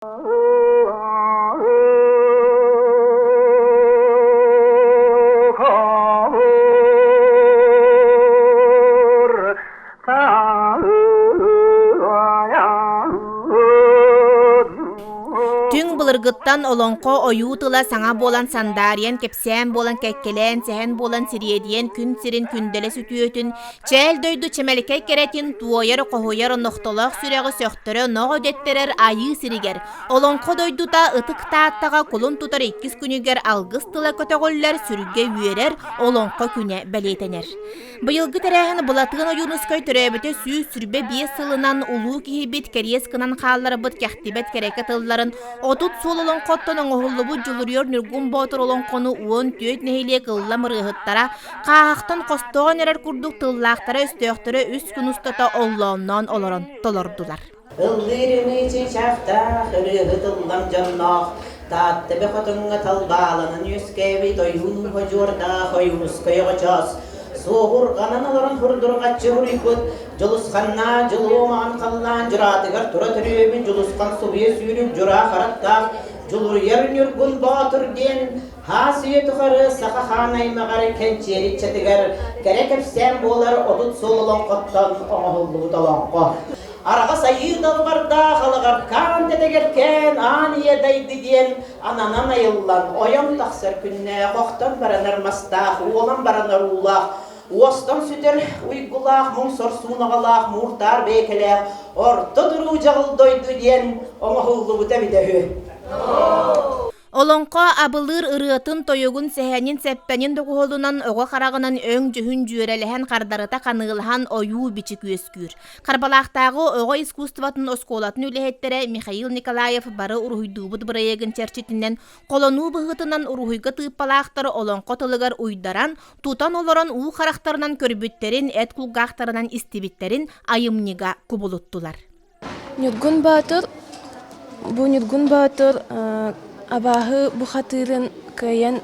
Түҥ былыргыттан олоҥхо ойуу тыла саҥа буолан сандаарыйан, кэпсээн буолан кэккэлээн, сэһэн буолан сириэдийэн күн сирин күндэлэс үтүөтүн, чээл дойду чэмэлкэй кэрэтин туойар, хоһуйар нохтолоох сүрэҕи сөхтөрө ноҕо дэттэрэр айыы сиригэр Олоҥхо дойдута Ытык Тааттаҕа кулун тутар иккис күнүгэр алгыс тыла көтөҕүллэр, сүргэ үөрэр Олоҥхо күнэ бэлиэтэнэр. Быйылгы тэрээһин Былатыан Ойуунускай төрөөбүтэ 125 сылынан улуу киһибит кэриэс гынан хаалларбыт кэхтибэт кэрэкэ тылларын 30 суол олоҥхоттон оҥоһуллубут Дьулуруйар Ньургун Боотур олоҥхону 14 нэһилиэк ыллам ырыаһыттара хааһахтан хостоон эрэр курдук тыллаахтара-өстөөхтөрө үс күн устата оллоонноон олорон толордулар. Ыллыыр ымыы чыычаахтаах, ырыаһыт ыллам дьонноох, Таатта бөхөтөҥҥө талбааланан үөскээбит ойуун удьуордаах Ойуунускай оҕочоос, суоһурҕанан олорон һурдурҕаччы уруйбут, Дьулусханнаах дьулуо маҕан халлаан дьураатыгар тура төрүөбүт Дьулусхан субуйа сүүрүк дьураа харахтаах Дьулуруйар Ньургун Боотур диэн Хаас үйэ тухары саха хаан аймаҕар кэнчиэри ыччатыгар кэрэ кэпсээн буолар 30 сыл олоҥхоттон оҥоһуллубут олоҥхо. Араҕас айыы далбардаах алаҕаркаан тэтэгэркээн аан ийэ дайды диэн ананан айыллан ойон тахсар күннээх охтон баранар мастаах уолан баранар уулаах уостан сүтэр уйгулаах муҥ сорсуун аҕалаах мууртаар бэйэкэлээх орто туруу дьаҕыл дойду диэн оҥоһуллубута эбитэ үһү. Олоҥхо абылыыр ырыатын-тойугун, сэһэнин-сэппэнин доҕуһуолунан оҕо хараҕынан өҥ-дьүһүн дьүөрэлэһэн хардарыта ханыылаһан ойуу-бичик үөскүүр. Харбалаахтааҕы оҕо искусствотын оскуолатын үлэһиттэрэ Михаил Николаев бары уруһуйдуубут бырайыагын чэрчитинэн холонуу быһыытынан уруһуйга тыыппалаахтар олоҥхо тылыгар уйдаран, тутан олорон уу харахтарынан көрбүттэрин, эт кулгаахтарынан истибиттэрин айымньыга кубулуттулар. Ньургун Боотур Бу Ньургун Боотур абааһы бухатыырын кыайан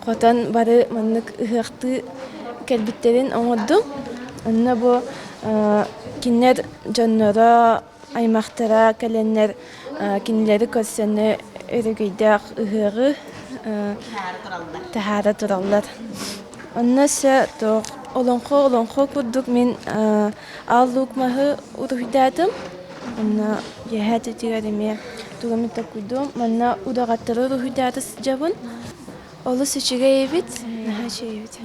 хотон бары маннык ыһыахтыы кэлбиттэрин оҥордум. Онно бу кинилэр дьонноро, аймахтара кэлэннэр кинилэри көрсөннөр өрөгөйдөөх ыһыаҕы таһаара тураллар. Онно өссө туох олоҥхо олоҥхо курдук мин Аал Луук маһы уруһуйдаатым. Онно үөһээ өттүгэр эмиэ тугу эмит толкуйдуом. Манна удаҕаттары уруһуйдаата сылдьабын. Олус үчүгэй эбит. Наһаа үчүгэй эбит.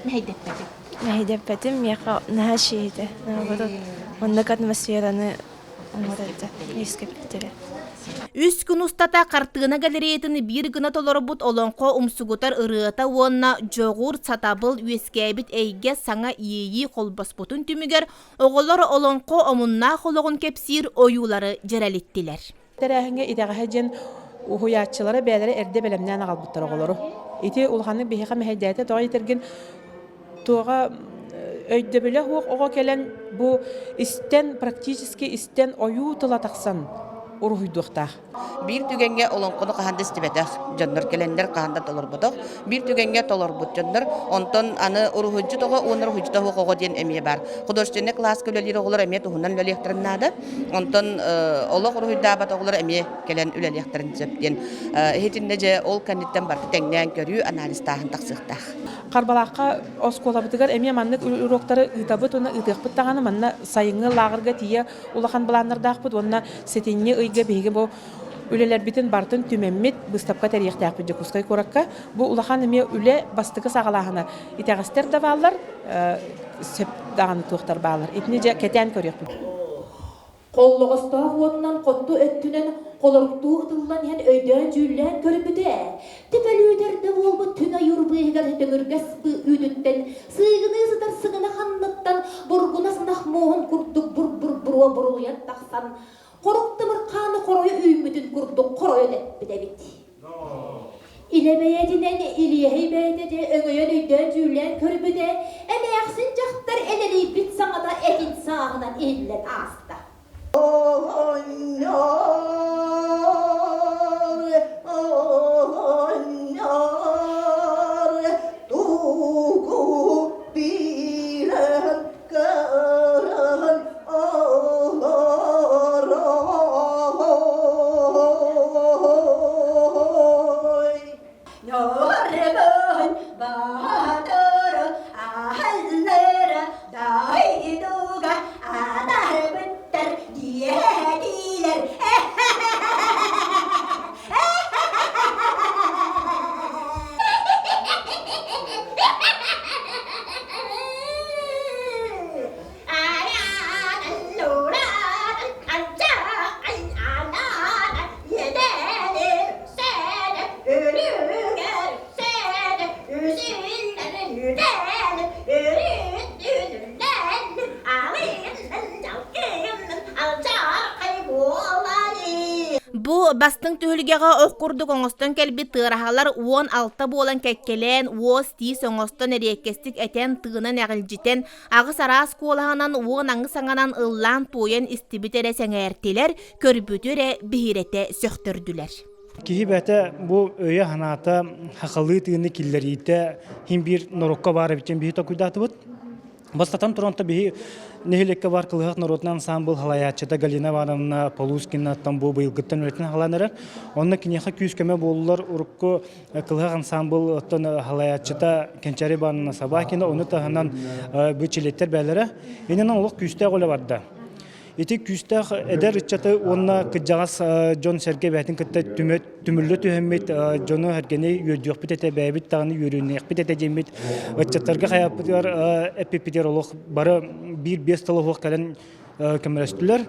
Мэһэйдэппэтим. Мэһэйдэппэтим. Миэхэ наһаа үчүгэй этэ. Наоборот, оннук атмосфераны оҥорор этэ. Үөскэппиттэрэ. Үс күн устата хартыына галереятын биир гына толорбут олоҥхо умсугутар ырыата уонна дьоҕур, сатабыл үөскээбит эйгэ саҥа иэйии холбоспутун түмүгэр оҕолор олоҥхо омуннаах олоҕун кэпсиир ойуулары дьэрэлиттилэр. Тэрээһиҥҥэ итэҕэһэ диэн уһуйааччылара бэйэлэрэ эрдэ бэлэмнээн аҕалбыттар оҕолору. Ити улаханнык биһиэхэ мэһэйдээтэ, тоҕо этэргин туоҕа өйдөбүлэ суох оҕо кэлэн бу истэн практически истэн ойуу тыла тахсан уруһуйдуохтаах. Биир түгэҥҥэ олоҥхону хаһан да истибэтэх дьоннор кэлэннэр хаһан да толорботох. Биир түгэҥҥэ толорбут дьоннор. Онтон аны уруһуйдьут оҕо уонна уруһуйдьута суох оҕо диэн эмиэ баар. Художественнай кылааска үлэлиир оҕолор эмиэ туһунан үлэлиэхтэрин наада. Онтон олох уруһуйдаабат оҕолор эмиэ кэлэн үлэлиэхтэрин сөп диэн иһитиннэ дьэ ол кэнниттэн барыта тэҥнээн көрүү, анализтааһын тахсыахтаах. Харбалаахха оскуолабытыгар эмиэ маннык уруоктары ыытабыт уонна ыытыахпыт даҕаны манна сайыҥҥы лааҕырга тиийэ улахан былааннардаахпыт уонна сэтинньи ыйга биһиги бу үлэлэрбитин барытын түмэммит быыстапка тэрийиэхтээхпит Дьокуускай куоракка. Бу улахан эмиэ үлэ бастакы саҕалааһына. Итэҕэстэр да бааллар, сөп даҕаны туохтар бааллар. Итини дьэ кэтээн көрүөхпүт. Холлоҕостоох уотунан хоту өттүнэн холоруктуу ытыллан иһэн өйдөөн-дьүүллээн көрбүтэ, төпөлүүтэр да буолбут түҥ ойуур быыһыгар төҥүргэс үүтүттэн сыыгыныы сытар сыгына ханныттан бургунас ынах муоһун курдук бур-бур буруо бурулуйан тахсан, хорук тымыр хааны хоройо үүммүтүн курдук хоройо тэппит эбит. Илэ бэйэтинэн Илиэһэй бэйэтэ дьэ өҥөйөн өйдөөн-дьүүллээн көрбүтэ, эмээхсин дьахтар энэлийбит саҥата этин сааһынан иһиллэн ааста. Оҕонньор, тугу билэн көрөн олороҕун? Бу бастыҥ түһүлгэҕэ ох курдук оҥостон кэлбит тыараһалар 16 буолан кэккэлээн, уос-тиис оҥостон эриэккэстик этэн-тыынан эҕилдьитэн, аҕыс араас куолаһынан уон аҥы саҥанан ыллаан-туойан истибит эрэ сэҥээртилэр, көрбүтү эрэ биһирэтэ сөхтөрдүлэр. Киһи бэйэтэ бу өйө-санаата хахалыы тыыны киллэриитэ иһин биир норуокка баар эбит диэн биһи толкуйдаатыбыт. Бастатан туран биһи нэһилиэккэ баар Кылыһах норуотун ансаамбыл салайааччыта Галина Ивановна Полускинаттан бу быйылгыттан үлэтин аҕалан эрэр. Онно киниэхэ күүс-көмө буоллулар урукку Кылыһах ансаамбыл оттон салайааччыта Кэнчээри Ивановна Собакина, ону таһынан бу чилиэттэр бээлэрэ. Иннинэн олох күүстээх үлэ барда. Ити күүстээх эдэр ыччаты уонна кырдьаҕас дьон-сэргэ бэйэтин кытта түмүллэ түһэммит дьону-сэргэни үөрдүөхпүт этэ, бэйэбит даҕаны үөрүнүөхпүт этэ диэммит ыччаттарга хайаппытыгар эппиппитигэр олох бары биир-биэс тыл оһох кэлэн көмөлөстүлэр,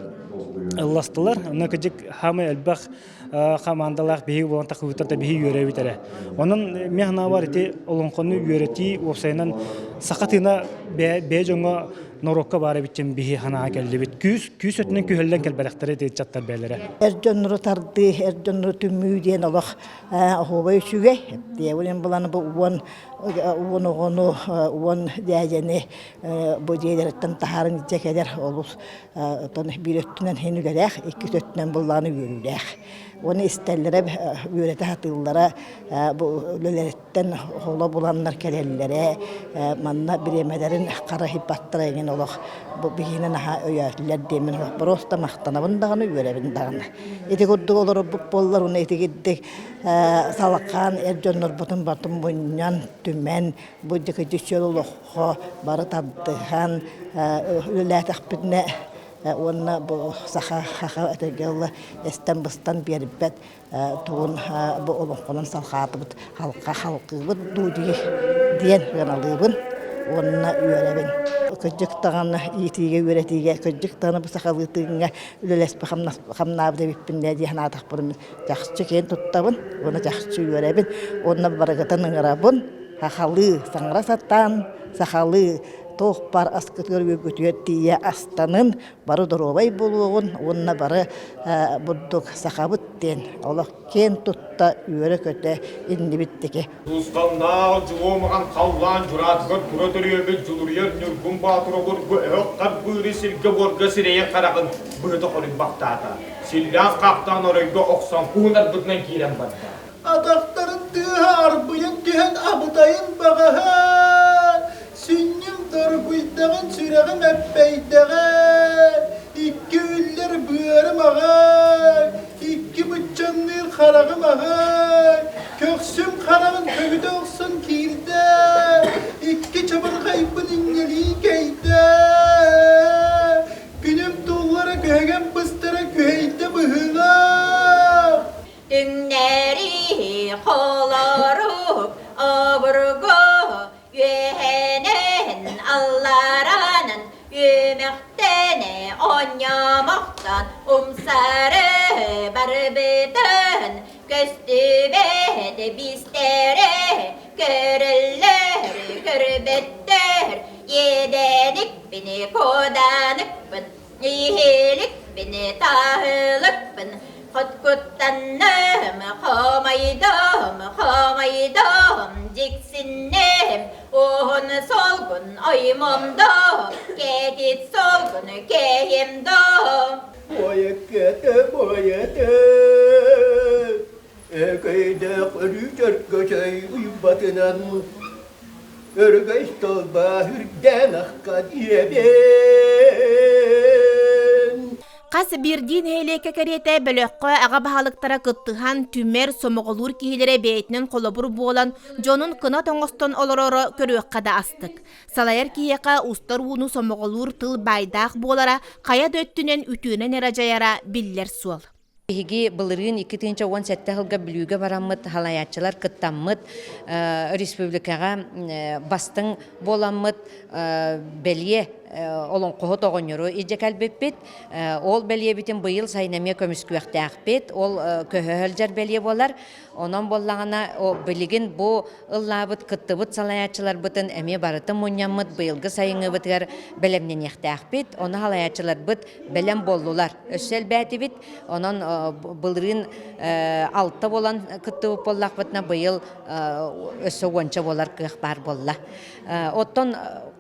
ылластылар. Онно кыдьык хаамай элбэх хамаандалаах биһиги буолан тахсыбыттан да биһи үөрэбит эрэ. Онон мин санаабар ити олоҥхону үөрэтии уопсайынан саха тыына бэйэ дьоҥҥо норуокка баар эбит диэн биһи санаа кэллибит. Күүс күүс өттүнэн күһэллэн кэлбэтэхтэрэ ити ыччаттар бэйэлэрэ. Эр дьоннору тардыы, эр дьоннору түмүү диэн олох оһуобай үчүгэй. Диэбилин булан бу уон уон оҕону, уон дьээдьэни бу дьиэлэриттэн таһааран илдьэ кэлэр олус оттон биир өттүнэн иһин үлэлээх, иккис өттүнэн буллаҕына үөрүүлээх. Уонна истэллэрэ, үөрэтэ сатыыллара бу үлэлэриттэн холо буланнар кэлэллэрэ, манна бириэмэлэрин хара ыһыйбаттара эҥин олох бу биһиги наһаа өйөөтүлэр диэммин просто махтанабын даҕаны, үөрэбин даҕаны. Ити курдук олорорбут буоллар, уонна итигирдик салахаан эр дьоннорбутун барытын мунньан, түмэн, бу дьикидьи чөл олоххо бары тардыһан үлэлээтэхпитинэ уонна бу саха хаха этэргэ дылы эстэн-быстан биэрбэт тугун бу олоҥхонон салҕаатыбыт халха халкыыбыт дуу диэн сыаналыыбын уонна үөрэбин. Кырдьык даҕаны иитиигэ үөрэтиигэ кырдьык даҕаны бу сахалыы тыыҥҥа үлэлэспит хамнаабыт эбиппин дии санаатахпын чахчы киэн туттабын уонна чахчы үөрэбин уонна барыгытын ыҥырабын сахалыы саҥара сатаан сахалыы туох баар аскытыгар үөргүтүгэр тиийэ астанын бары доруобай буолуоҕун уонна бары бурдук сахабыт диэн олох киэн тутта үөрэ-көтө иннибит диэки Тусхаллаах дьулуомаҕан халлаан дьураатыгар тура төрүөбүт дьулуруйар Ньургун Боотур обургу өһөх харбыыры сиргэ-буорга сирэйин-хараҕын быһыта хоруйбахтаата. Силлээн-хаахтаан оройго охсон куунарбытынан киирэн барда. Атахтарын тыаһа арбыйан түһэн абытайын баҕаһа, сүнньүм доргуйдаҕын сүрэҕим эппэйдэҕэ, икки үллэр быарым аҕай, икки быччаҥныыр хараҕым аҕай, көхсүм хараҕын көбүтэ охсон киирдэ, икки чабырҕайбын инньэлии кэйдэ, күнүм туллара күһэгэн быстара күһэйдэ быһыылаах. Түҥнэри холорук обургу үөһэнэн алларанан үөмэхтэнэ оонньоомохтон умсары барбытын көстүбэт биистэрэ көрөллөр көрбөттөр иэдэникпин куоданыкпын Иһиликпин, таһылыкпын, хоткуттанным, хомойдум, хомойдум, дьиксинним, уһун солгун оймомдо, кэтит солгун кэһимдо. Бойыккыты бойыты, Өкөйдөөх өрүү чөркөчөй уйбатынан Өрөгөй толба үрдээн ахха диэбин. Хас биирдии нэһилиэккэ кэриэтэ бөлөххө аҕа баһылыктара кыттыһан, түмэр, сомоҕолуур киһилэрэ бэйэтинэн холобур буолан, дьонун кынат оҥостон олороро көрүөххэ да астык. Салайар киһиэхэ устар ууну сомоҕолуур тыл баайдаах буолара хайа да өттүнэн үтүөнэн эрэ дьайара биллэр суол. Биһиги былырыын 2017 сылга Бүлүүгэ бараммыт, салайааччылар кыттаммыт, республикаҕа бастыҥ буоламмыт бэлиэ. олоҥхоһут оҕонньору илдьэ кэлбиппит. Ол бэлиэбитин быйыл сайын эмиэ көмүскүөхтээхпит. Ол көһө сылдьар бэлиэ буолар. Онон буоллаҕына, билигин бу ыллаабыт, кыттыбыт салайааччыларбытын эмиэ барытын мунньаммыт быйылгы сайыҥҥыбытыгар бэлэмнэниэхтээхпит. Ону салайааччыларбыт бэлэм буоллулар. Өссө элбээтибит. Онон былырыын алта буолан кыттыбыт буоллахпытына, быйыл өссө уонча буолар кыах баар буолла. Оттон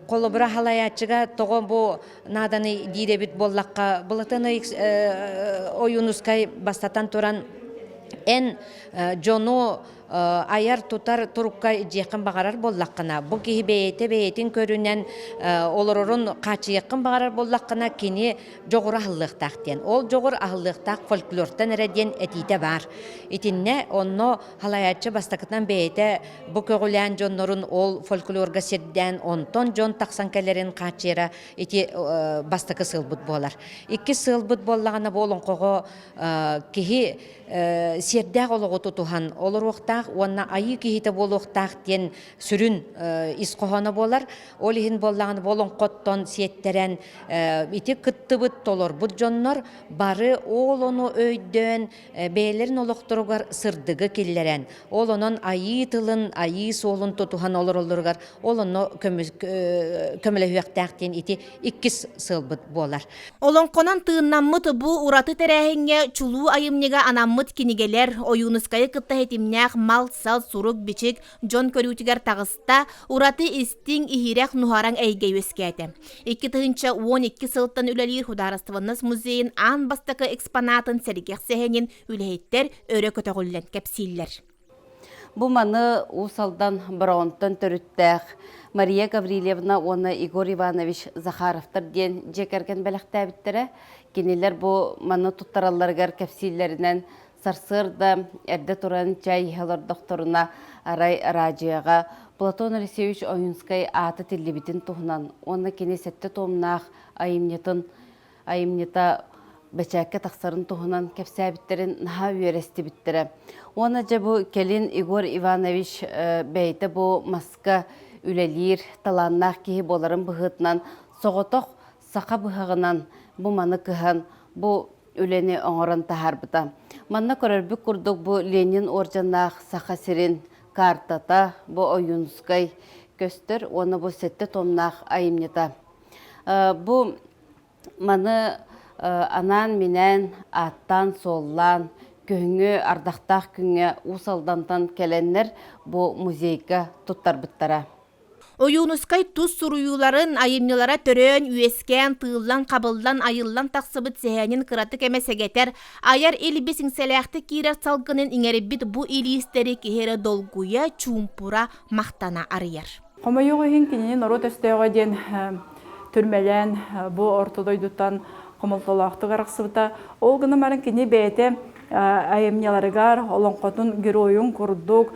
холобура салайааччыга тоҕо бу нааданы диир эбит буоллахха, Былатыан Ойуунускай бастатан туран эн дьону айар-тутар турукка дьиэххин баҕарар буоллаххына, бу киһи бэйэтэ бэйэтин көрүнэн олорорун хааччыйыаххын баҕарар буоллаххына, кини дьоҕура аһыллыахтаах диэн. Ол дьоҕур аһыллыахтаах фольклортан эрэ диэн этиитэ баар. Итиннэ онно халайааччы бастакытынан бэйэтэ бу көҕүлээн дьоннорун ол фольклорга сирдээн, онтон дьон тахсан кэлэрин хааччыйара ити бастакы сыалбыт буолар. Иккис сыалбыт буоллаҕына бу олоҥхоҕо киһи сиэрдээх олоҕу тутуһан олоруохтаах уонна айыы киһитэ буолуохтаах диэн сүрүн ис хоһооно буолар. Ол иһин буоллаҕына бу олоҥхоттон сиэттэрэн ити кыттыбыт, толорбут дьоннор бары ол ону өйдөөн бэйэлэрин олохторугар сырдыгы киллэрэн, ол онон айыы тылын, айыы суолун тутуһан олороллоругар ол онно көмөлөһүөхтээх диэн ити иккис сыалбыт буолар. Олоҥхонон тыыннаммыт бу ураты тэрээһиҥҥэ чулуу айымньыга анаммыт кинигэлэр, Ойуунускайы кытта ситимнээх мал-сал, сурук-бичик дьон көрүүтүгэр таҕыста, ураты истиҥ, иһирэх, нуһараҥ эйгэ үөскээтэ. 2012 сылтан үлэлиир Худаарыстыбаннас музейын аан бастакы экспонатын сэргэх сэһэнин үлэһиттэр өрө көтөҕүллэн кэпсииллэр. Бу маны Уус Алдан Бороҕонтон төрүттээх Мария Гаврильевна уонна Егор Иванович Захаровтар диэн дьиэ кэргэн бэлэхтээбиттэрэ. Кинилэр бу маны туттаралларыгар кэпсииллэринэн сарсыарда эрдэ туран чай иһэ олордохторуна арай араадьыйаҕа Платон Алексеевич Ойунскай аата тиллибитин туһунан уонна кини сэттэ туомнаах айымньытын айымньыта бэчээккэ тахсарын туһунан кэпсээбиттэрин наһаа үөрэстибиттэрэ. Уонна дьэ бу кэлин Егор Иванович бэйэтэ бу маска үлэлиир талааннаах киһи буоларын быһыытынан соҕотох саха быһаҕынан бу маны кыһан бу үлэни оҥорон таһаарбыта. Манна көрөрбүт курдук бу Ленин уордьаннаах Саха сирин картата бу Ойуунускай көстөр уонна бу сэттэ томнаах айымньыта. Бу маны анаан-минээн, ааттаан-суоллаан, күһүҥҥү ардахтаах күҥҥэ Уус Алдантан кэлэннэр бу музейга туттарбыттара. Ойуунускай тус суруйууларын, айымньылара төрөөн, үөскээн, тыыллан-хабыллан, айыллан тахсыбыт сэһэнин кыратык эмэ сэгэтэр, айар илбис иҥсэлээхтик киирэр салгынын иҥэрибит бу илиистэри киһи эрэ долгуйа, чуумпура, махтана арыйар. Хомойуох иһин кинини норуот өстөөҕө диэн түрмэлээн бу орто дойдуттан хомолтолоохтук арахсыбыта. Ол гынан баран кини бэйэтэ айымньыларыгар олоҥхотун геройун курдук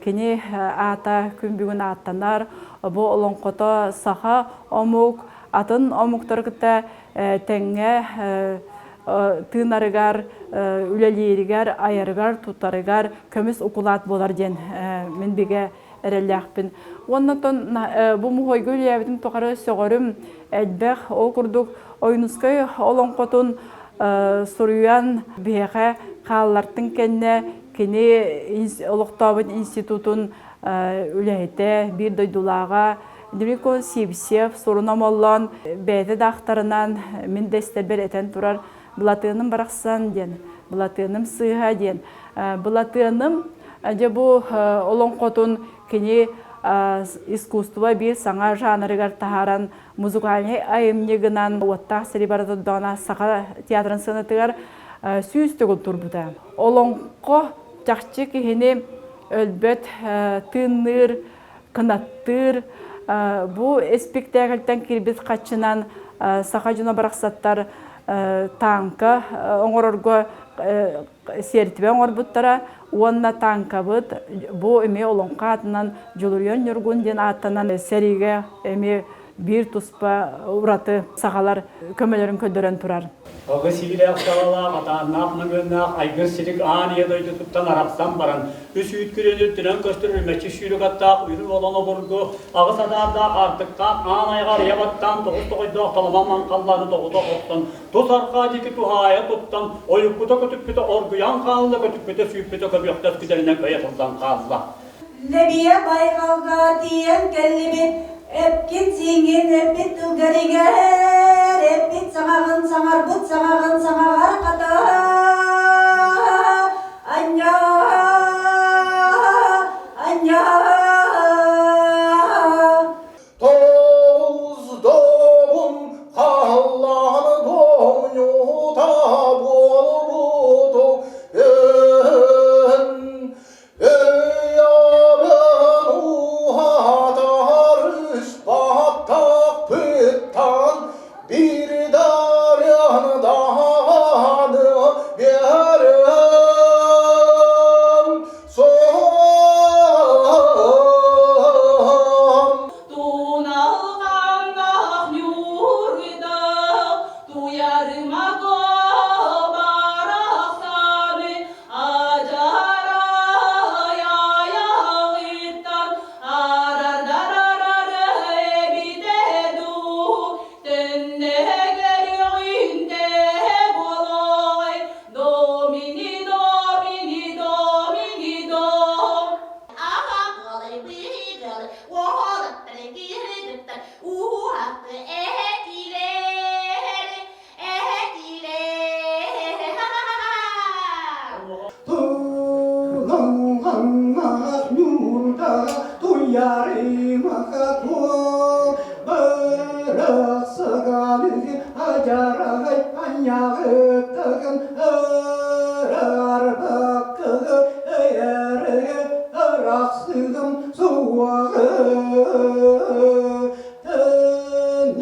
кини аата күн бүгүн ааттанар. Бу олоҥхото саха омук атын омуктары кытта тэҥҥэ тыынарыгар, үлэлииригэр, айарыгар, тутарыгар көмүс укулаат буолар диэн мин бигэ эрэллээхпин. Уонна оттон бу муһуойга үлэлээбитим тухары сөҕөрүм элбэх. Ол курдук Ойуунускай олоҥхотун суруйан биһиэхэ хааллартын кэннэ кини олохтообут институтун үлэһитэ, биир дойдулааҕа Дмитрий Сивцев сурун омоллоон бэйэтэ да ахтарынан мин да истэрбэр этэн турар Былатыаным барахсан диэн, Былатыаным сыыһа диэн. Былатыаным дьэ бу олоҥхотун кини искусство биир саҥа жанрыгар таһааран музыкальнай айымньы гынан уоттаах сири барытырдоҕуна саха театрын сыанатыгар сүүс төгүл турбута. Олоҥхо чахчы киһини өлбөт тыынныыр, кынаттыыр. Бу испиктээкилтэн киирбит хаччынан саха дьоно барахсаттар тааҥка оҥорорго сиэртибэ оҥорбуттара уонна тааҥкабыт бу эмиэ олоҥхо аатынан Дьулуруйан Ньургун диэн ааттанан сэриигэ эмиэ биир туспа ураты сахалар көмөлөрүн көрдөрөн турар. Аҕыс иилээх саҕалаах, атааннаах мөҥүөннээх айгыр силик аан ийэ дойдутуттан арахсан баран, үс үүт күрүөнү үрдүнэн көстөр үрүмэччи сүүрүк аттаах үрүҥ олон обургу, аҕыс адаардаах аартыктаах аан айаҕар ыйа баттаан тоҕус тоҕойдоох толомон маҥхаллааны тоҕута охсон, тус арҕаа диэки туһаайа туттан, ойуккута көтүппүтэ оргуйан хаалла, көтүппүтэ сүүппүтэ көбүөхтэс күдэринэн көйө сылдан хаалла. Лэбийэ байҕалга тиийэн кэллибит, эпкин-сииҥҥин эппит тылгар иҥэр, эппит саҥаҕын саҥарбыт саҥаҕын саҥаҕар хата, анньаа, анньаа. Тоҕуздобун халлаан дуонньута буолбуту өн Өйөбөн уһатар үс баттахпыттан bir дарыан даҕаны биэрэн сон. Туналҕаннаах ньуурдаах туйарыма барахсаны Адьарай айаҕыттан арардарарар эбитэ дуу, төннөгөр үҥтэ буолуой, домини домини домини дом. Аҕалары быыгалы, уолаттары кыргыттар, ууһахты этилэр, Туналланнах ньуурда туйаарымаха туол бырахсыганы адьарай анньаҕыттыгын ырарбаккыгы эйэрэгэ ырахсыгым суоҕы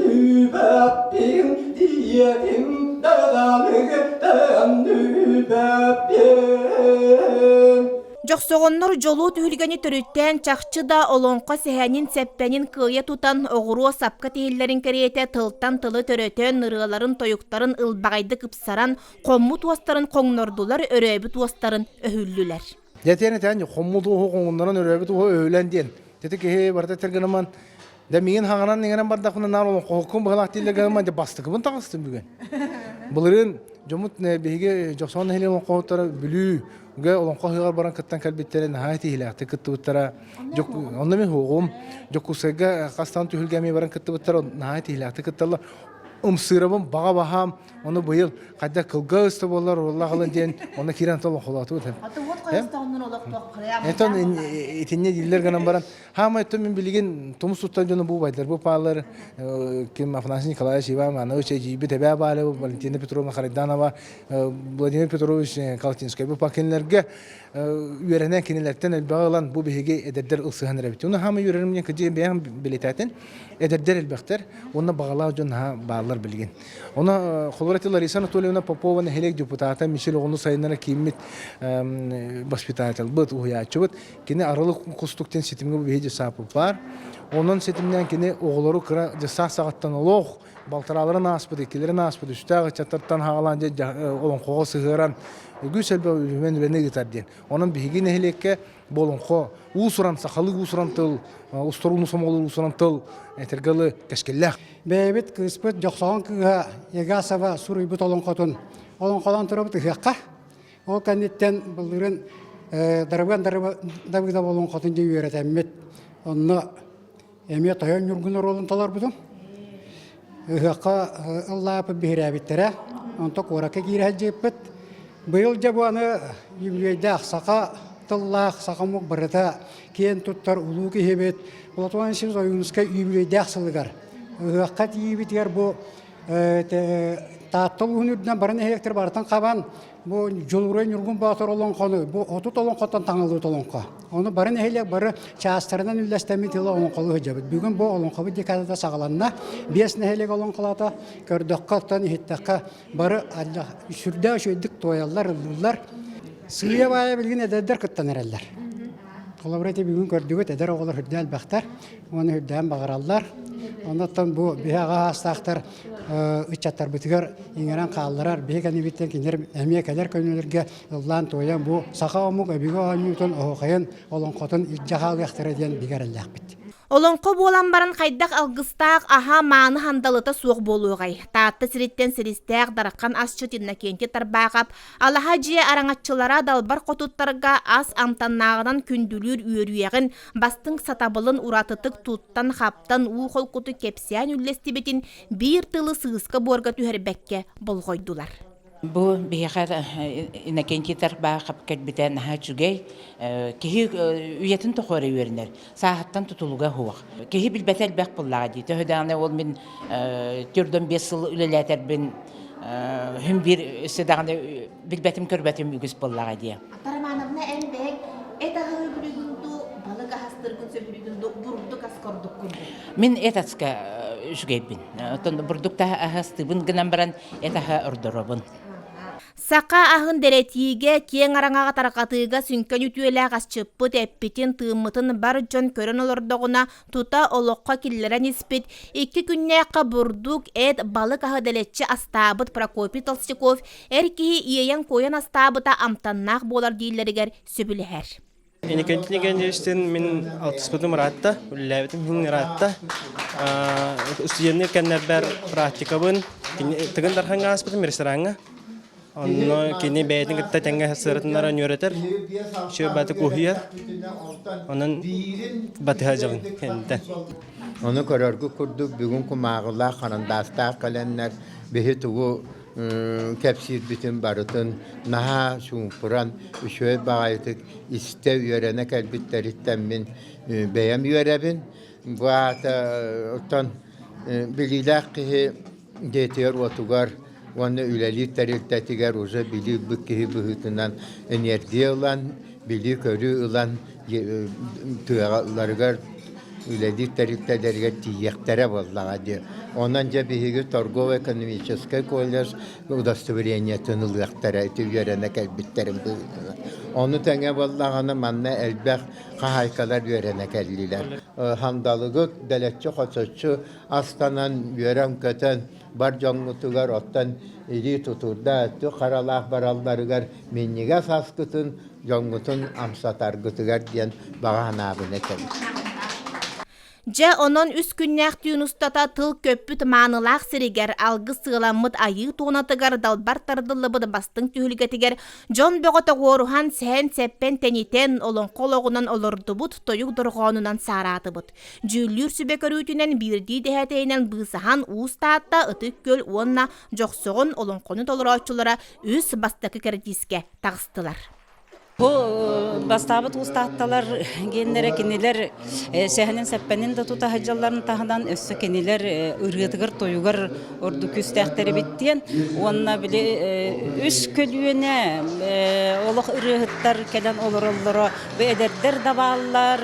Төннүбэппин диэтим даҕаны төннүбэппин. Дьохсоҕоннор дьолуо түһүлгэни төрүттээн чахчы да олоҥхо сэһэнин сэппэнин кыайа тутан оҕуруо сапка тиһиллэрин кэриэтэ тылтан тылы төрөтөн ырыаларын тойуктарын ылбаҕайдык ыпсаран хоммут уостарын хоҥнордулар өрөөбүт уостарын өһүллүлэр. Дьэтиэн этэн хоммут уоһу хоҥуннаран өрөөбүт уоһу өһүлэн диэн. Тити киһи барыта этэр Да миигин хаҥанан иҥэрэн бардахпына наар олоҥхоһуккун быһалаах дииллэр гынан дьэ бастакыбын таҕыстым бүгүн. Былырыын дьоммут биһиги Дьохсоҕон нэһилиэгин олоҥхоһуттара Бүлүүгэ олоҥхо ыһыаҕар баран кыттан кэлбиттэрэ наһаа итиилээхтик кыттыбыттара. Онно мин уоҕум Дьокуускайга хастаан түһүлгэ эмиэ баран кыттыбыттара наһаа итиилээхтик кытталлар. Ымсыырабын баҕа баһаам Ону быйыл хайдах кылгас да буоллар уоллаах ылын диэн онно киирэн олоҥхолоотубут. Этон итинне дииллэр гынан баран хаамай мин билигин тумус туттан дьону бу убайдар бу паалар ким Афанасий Николаевич Иван Иванович эдьиийбит эбээ баале Валентина Петровна Харайданова Владимир Петрович Калтинскай бу кинилэргэ үөрэнэн кинилэртэн элбэҕи ылан бу биһиги эдэрдэр ылсыһан эрэбит. Уну хаама үөрэрим диэн кыдьы бэйэм билитэтин эдэрдэр элбэхтэр уонна баҕалаах дьон наһаа бааллар билигин. Ону холобура Лариса Анатольевна Попова нэһилиэк депутата Мичил оҕону сайыннара кииммит воспитателбыт, уһуйааччыбыт. Кини Арылы кустук диэн ситимҥэ бу биһиги дьыссааппыт баар. Онон ситимнээн кини оҕолору кыра дьыссаат саҕаттан олох балтарааларын ааспыт, иккилэрин ааспыт, үстээх ыччаттартан хаалаан дьэ олоҥхоҕо сыһыаран үгүс элбэх үлүмэн үлэни ыытар диэн. Онон биһиги нэһилиэккэ бу олоҥхо уус-уран сахалыы уус-уран тыл, устурууну сомоҕолуур уус-уран тыл этэргэ дылы кэскиллээх. Бэйэбит кыыспыт Дьохсоҕон кыыһа Егасова суруйбут олоҥхотун олоҥхолоон турабыт ыһыахха. Ол кэнниттэн былырыын Дарыбыан Давыдов олоҥхотун дьэ үөрэтэммит. Онно эмиэ Тойон Ньургун оруолун толорбутум. Ыһыахха ыллааппыт биһирээбиттэрэ. Онто куоракка киирэ сылдьыппыт. Быйыл дьэ бу аны үбүлүөйдээх саха тыллаах, саха омук барыта киэн туттар улуу киһибит Платон Алексеевич Ойуунускай үбүлүөйдээх сылыгар ыһыахха тиийбитигэр бу Таатта улууһун үрдүнэн бары нэһилиэктэр барытын хабан бу Дьулуруй Ньургун Боотур олоҥхону бу 30 олоҥхоттон таҥыллыбыт олоҥхо. Ону бары нэһилиэк бары чаастарынан үллэстэммит тылы олоҥхолуу сылдьабыт. Бүгүн бу олоҥхобут декадата саҕаланна. Биэс нэһилиэк олоҥхолоото. Көрдөххө, оттон иһиттэххэ бары сүрдээх үчүгэйдик туойаллар, ыллыыллар. Сыыйа-баайа билигин эдэрдэр кыттан эрэллэр. Холобура ити бүгүн көрдүгүт, эдэр оҕолор үрдэ элбэхтэр, уонна үрдээн баҕараллар. Оннуттан бу биһи аҕа аастаахтар ыччаттарбытыгар иҥэрэн хаалларар биһи кэннибиттэн кинилэр эмиэ кэлэр көнөлөргө ыллаан-туойан бу саха омук өбүгэ оонньуутун оһуохайын олоҥхотун илдьэ хаалыахтара диэн бигэ эрэллээхпит. Олоҥхо буолан баран хайдах алгыстаах аһа мааны хандалыта суох буолуоҕай? Таатта сириттэн силистээх дархан асчыт Иннокентий Тарбаахап алаһа дьиэ араҥаччылара далбар хотуттарга ас амтаннааҕынан күндүлүүр үөрүйэҕин, бастыҥ сатабылын уратытык туттан-хаптан уу холкутук кэпсээн үллэстибитин биир тылы сыыска-буорга түһэрбэккэ болҕойдулар. Бу биһиэхэ Иннокентий Тарбаахап кэлбитэ наһаа үчүгэй. Киһи үйэтин тухары үөрэнэр. Сааһыттан тутулуга суох. Киһи билбэтэ элбэх буоллаҕа дии. Төһө даҕаны ол мин 45 сыл үлэлээтэрбин күн биир өссө даҕаны билбэтим көрбөтүм үгүс буоллаҕа дии. Романовна эн бэйэҥ эт аһы сөбүлүүгүн дуу, балык аһастыргын сөбүлүүгүн дуу, бурдук ас курдуккун дуу? Мин эт аска үчүгэйбин. Оттон бурдук та аһастыыбын гынан баран эт аһа ордоробун. Саха аһын дэрэтиигэ, киэҥ араҥаҕа тарҕатыыга сүҥкэн үтүөлээх асчыппыт эппитин, тыыммытын бар дьон көрөн олордоҕуна тута олоххо киллэрэн испит, икки күннээххэ бурдук, эт, балык аһы дэлэччи астаабыт Прокопий Толстяков эр киһи иэйэн-куойан астаабыта амтаннаах буолар дииллэригэр сөбүлэһэр. Иннокентий Николаевичтыын мин алтыспытым ыраатта, үлэлээбитим иһин ыраатта. Студенныы кэмнэрбэр практикабын Тыгын Дархаҥҥа ааспытым рестораҥҥа. Онно кини бэйэтин кытта тэҥҥэ сырытыннара үөрэтэр, үчүгэй баты куһуйар. Онон батыһа дьабын кэнниттэн. Ону көрөргүт курдук бүгүн кумааҕылаах, харандаастаах кэлэннэр биһи тугу кэпсиирбитин барытын наһаа чуумпуран, үчүгэй баҕайытык истэ үөрэнэ кэлбиттэриттэн мин бэйэм үөрэбин. Бу аата оттон билиилээх киһи дьиэтигэр-уотугар уонна үлэлиир тэрилтэтигэр уже билии ылбыт киһи быһыытынан энергия ылан, билии-көрүү ылан тыаҕаларыгар үлэлиир тэрилтэлэригэр тиийиэхтэрэ буоллаҕа дии. Онон дьэ биһиги торгово-экономическай колледж удостоверениетын ылыахтара ити үөрэнэ кэлбиттэрин быһыытынан. Ону тэҥэ буоллаҕына манна элбэх хаһаайкалар үөрэнэ кэллилэр. Хандалыгыт дэлэччи-хочоччу астанан үөрэн-көтөн бар дьоҥҥутугар оттон илии тутуурдаах өттүк харалаах баралларыгар минньигэс аскытын дьоҥҥутун амсатаргытыгар диэн баҕа санаабын этэбин. Дьэ, онон үс күннээх түүн устата тыл көппүт маанылаах сиригэр, алгыс сыаламмыт айыы туонатыгар далбар тардыллыбыт бастыҥ түһүлгэтигэр дьон бөҕө тоҕуоруһан, сэһэн-сэппэн тэнитэн, олоҥхо олоҕунан олордубут, тойук дорҕоонунан саараатыбыт. Дьүүллүүр сүбэ көрүүтүнэн биирдии дэһээтэйинэн быысаһан Уус Таатта, Ытык Күөл уонна Дьохсоҕон олоҥхону толорооччулара үс бастакы кэрдиискэ таҕыстылар. Бу бастаабыт уустаатталар гиэннэрэ кинилэр сэһэнин-сэппэнин да тута сылдьалларын таһынан өссө кинилэр ырыатыгар-тойугар ордук күүстээхтэр эбит диэн уонна били үс көлүөнэ олох ырыаһыттар кэлэн олороллоро бу эдэрдэр да бааллар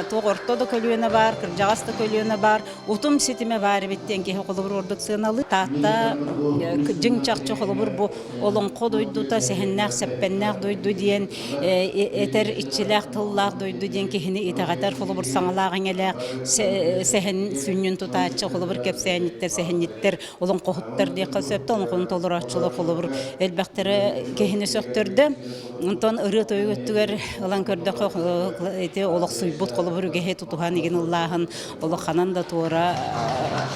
туох орто да көлүөнэ баар кырдьаҕас да көлүөнэ баар утум ситимэ баар эбит диэн киһи холобур ордук сыаналыы Таатта дьиҥ чахчы холобур бу Олоҥхо дойдута, сэһэннээх-сэппэннээх дойду диэн этэр иччилээх тыллаах дойду диэн киһини итэҕэтэр холобур саҥалаах иҥэлээх сэһэн сүнньүн тутааччы холобур кэпсээнньиттэр, сэһэнньиттэр, олоҥхоһуттар диэххэ сөп олоҥхону толорооччулар холобур элбэхтэрэ киһини сөхтөрдө. Онтон ырыа-тойук өттүгэр ылан көрдөххө ити олохсуйбут холобур үгэһи тутуһан игин ыллааһын олох ханан да туора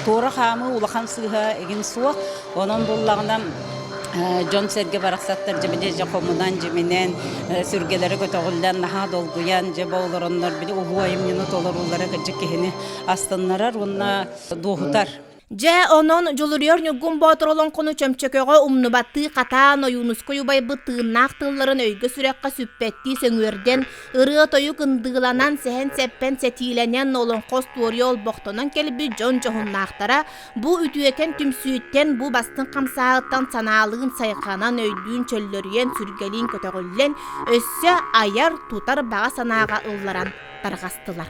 туора хаамыы улахан сыыһа игин суох. Онон буллаҕына дьон-сэргэ барахсаттар дьэ дьэ хомунан дьиминэн сүргэлэрэ көтөҕүллэн наһаа долгуйан дьэ бу олороннор били улуу айымньыны толоруулара кырдьык киһини астыннарар уонна дуоһутар. Дьэ, онон Дьулуруйар Ньургун Боотур олоҥхону чөмчөкөҕө умнубаттыы хатаан Ойуунускай убайбыт тыыннаах тылларын өйгө-сүрэххэ сүппэттии сөҥүөрдэн, ырыа-тойук ындыыланан, сэһэн-сэппэн сэтиилэнэн, олоҥхо остуоруйа олбохтонон кэлбит дьон дьоһуннаахтара Бу үтүөкэн түмсүүттэн, бу бастыҥ хамсааһыттан санаалыын сайҕанан, өйдүүн чөллөрүйэн, сүргэлиин көтөҕүллэн, өссө айар, тутар баҕа санааҕа ылларан тарҕастылар.